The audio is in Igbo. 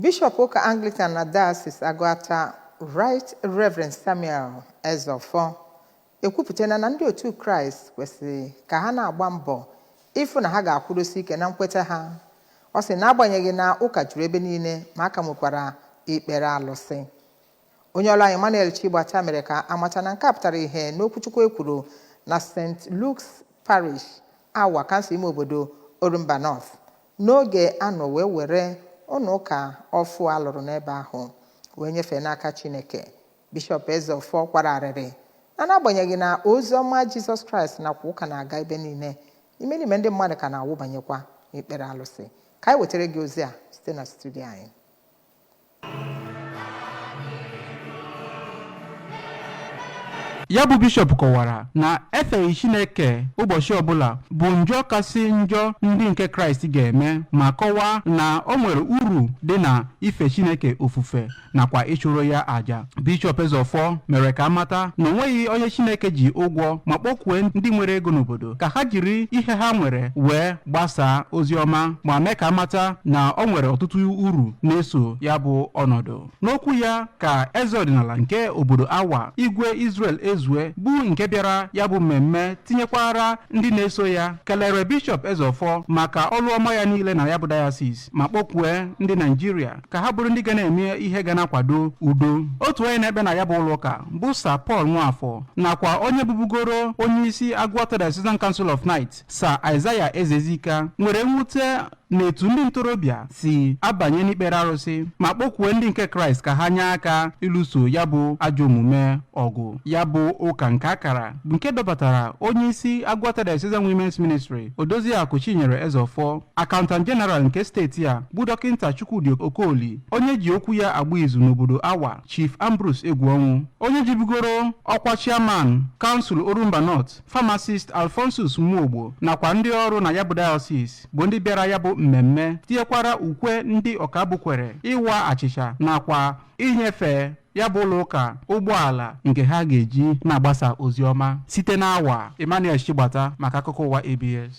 Bishọp ụka Anglican na Diocese Agụata, Right Reverend Samuel Ezeofor, ekwupụtana na ndị otu Kraịst kwesịrị ka ha na-agba mbọ ịfụ na ha ga-akwụdosi ike na nkweta ha. Ọ sị na agbanyeghị na ụka juru ebe niile, ma a ka nwekwara ikpere alụsị. Onye ọrụ anyị Emmanuel Chigbata mere ka amata na nke a pụtara ihe n'okwuchukwu e kwuru na St. Luke's Parish, Awa, kansụl ime obodo Orumba North, n'oge a nọ wee were ụlọ ụka ọfụụ a lụrụ n'ebe ahụ wee nyefee n'aka Chineke. Bishọp Ezeofor kwara arịrị na n'agbanyeghị na ozi ọma Jizọs Kraịst nakwa ụka na-aga ebe niile, imerime ndị mmadụ ka na-awụbanyekwa n'ikpere alụsị. Ka anyị wetara gị ozi a site na studio anyị. Ya bụ bishọp kọwara na efeghị Chineke ụbọchị ọbụla bụ njọ kasị njọ ndị nke Kraịst ga-eme, ma kọwaa na o nwere uru dị na ife Chineke ofufe nakwa ịchụrụ ya àjà. Bishọp Ezeofor mere ka amata na o nweghị onye Chineke ji ụgwọ, ma kpọkwue ndị nwere ego n'obodo ka ha jiri ihe ha nwere wee gbasaa ozi ọma, ma mee ka amata na o nwere ọtụtụ uru na-eso ya bụ ọnọdụ. N'okwu ya ka eze ọdịnala nke obodo Awa, Igwe Israel Ezue, bụ nke bịara ya bụ mmemme tinyekwara ndị na-eso ya, kelere Bishọp Ezeofor maka ọrụ ọma ya niile na ya bụ diocese, ma kpọkwue ndị Naijiria ka ha bụrụ ndị ga na-eme ihe ga na-akwado udo. Otu onye na-ekpe na ya bụ ụlọ ụka bụ Sir Paul Nwafọ nakwa onye bụbugoro onye isi Agụata Diocesan Council of Knights, Sir Isaiah Ezezika, nwere mwute n'etu ndị ntorobịa si abanye n'ikpere arụsị, ma kpọkwue ndị nke Kraịst ka ha nye aka ịlụso ya bụ ajọ omume ọgụ. Ya bụ ụka nke akara bụ nke dọbatara onye isi Agụata Diocesan Women's Ministry, Odoziakụ Chinyere Ezeofor, Accountant General nke steeti a bụ Dọkịnta Chukwudi Okoli, onye ji okwu ya agba izu n'obodo Awa, Chief Ambrose Egwuonwu, onye jibugoro ọkwa Chairman Kansụl Orumba North, Pharmacist Alphonsus Nwogbo, nakwa ndị ọrụ na ya bụ diocese bụ ndị bịara ya bụ mmemme, tinyekwara ukwe ndị ọkabụ kwere, ịwa achịcha nakwa inyefe ya bụ ụlọ ụka ụgbọala nke ha ga-eji na-agbasa ozi ọma. Site n'Awa, Emmanuel Chigbata maka akụkọ ụwa ABS.